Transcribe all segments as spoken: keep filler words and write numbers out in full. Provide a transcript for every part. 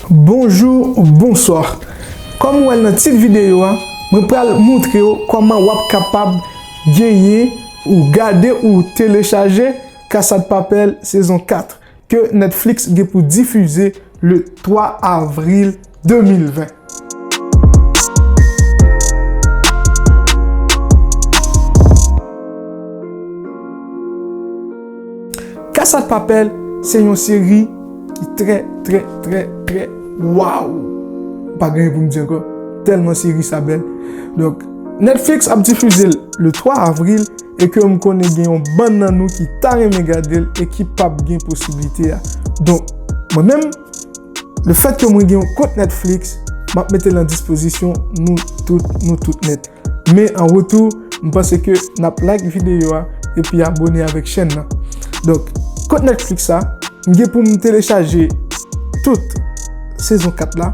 Bonjou, bonswa. Kòm ou wè l nan tit videyo a, mwen pral montre w kòman w ap kapab genyen ou gade ou telechaje Casa de Papel sezon kat ke Netflix gen pou difize le twa avril de mil ven. Casa de Papel se yon seri ki trè, trè, trè, trè waw. Pa gen anyen pou m di ankò. Tèlman seri sa bèl. Donk, Netflix ap difize l le twa avril e ke m konnen gen yon bann nan nou ki ta renmen gade l e ki p ap gen posiblite a. Donk, mwen menm, le fèt ke mwen gen yon kont Netflix, m ap mete l an dispozisyon nou tout, nou tout nèt. Men an retou, m panse ke n ap like videyo a epi abone avèk chèn nan. Donk, kont Netflix sa, m gen pou m telechaje tout sezon kat la,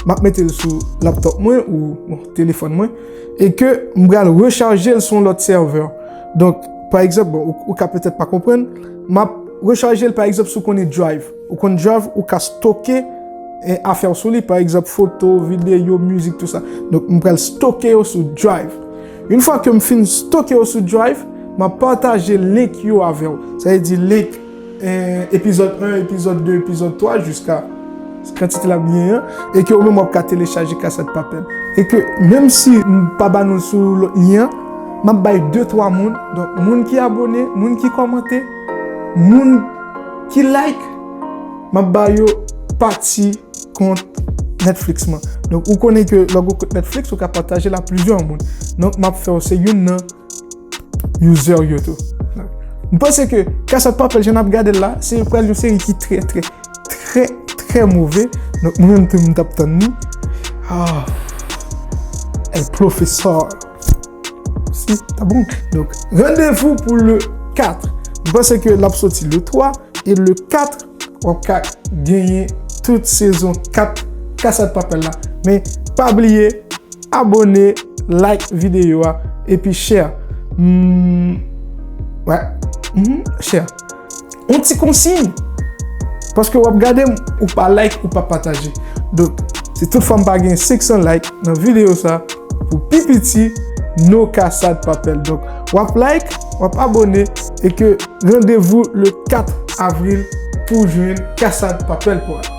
m ap mete l sou laptop mwen ou, bon, telefòn mwen, e ke m pral rechaje l sou yon lòt sèvè. Donk, pa egzanp, bon, ou, ou ka petèt pa konprann, m ap rechaje l, pa egzanp, si w konnen Drive. Ou konn Drive, ou ka stoke, eh, afè w sou li, pa egzanp, foto, videyo, mizik, tou sa. Donk, m pral stoke yo sou Drive. Yon fwa ke m fin stoke yo sou Drive, m ap pataje link yo avè w. Sa vle di link, eh, epizòd en, epizòd de, epizòd twa, jiska kantite l ap genyen an, e ke ou menm w ap ka telechaje Casa de Papel. E ke menm si m pa ba nou sou lòt lyen an, m ap bay de twa moun, donk moun ki abone, moun ki kòmante, moun ki like, m ap ba yo pati kont Netflix mwen. Donk, ou konnen ke lè w gen kont Netflix, ou ka pataje l a plizyè moun. Donk, m ap fè w se youn nan user yo tou. M panse ke Casa de Papel, jan n ap gade l la, se pral yon seri ki trè, trè, trè, trè move. Donk, mwen menm tou, m t ap tann li. Ah, El Profesor. Si, ta bon. Donk, randevou pou le kat. M panse ke l ap soti le twa e le kat, w ap ka genyen tout sezon kat Casa de Papel la. Men, pa bliye, abone, like videyo a, epi share. Hmm, wè. Mhm, share. Yon ti konsiy. Paske w ap gade m, ou pa like, ou pa pataje. Donk, si tout fwa m pa gen senk san like nan videyo sa, pou pi piti, no Casa de Papel. Donk, w ap like, w ap abone, e ke randevou le kat avril pou jwenn Casa de Papel pou w.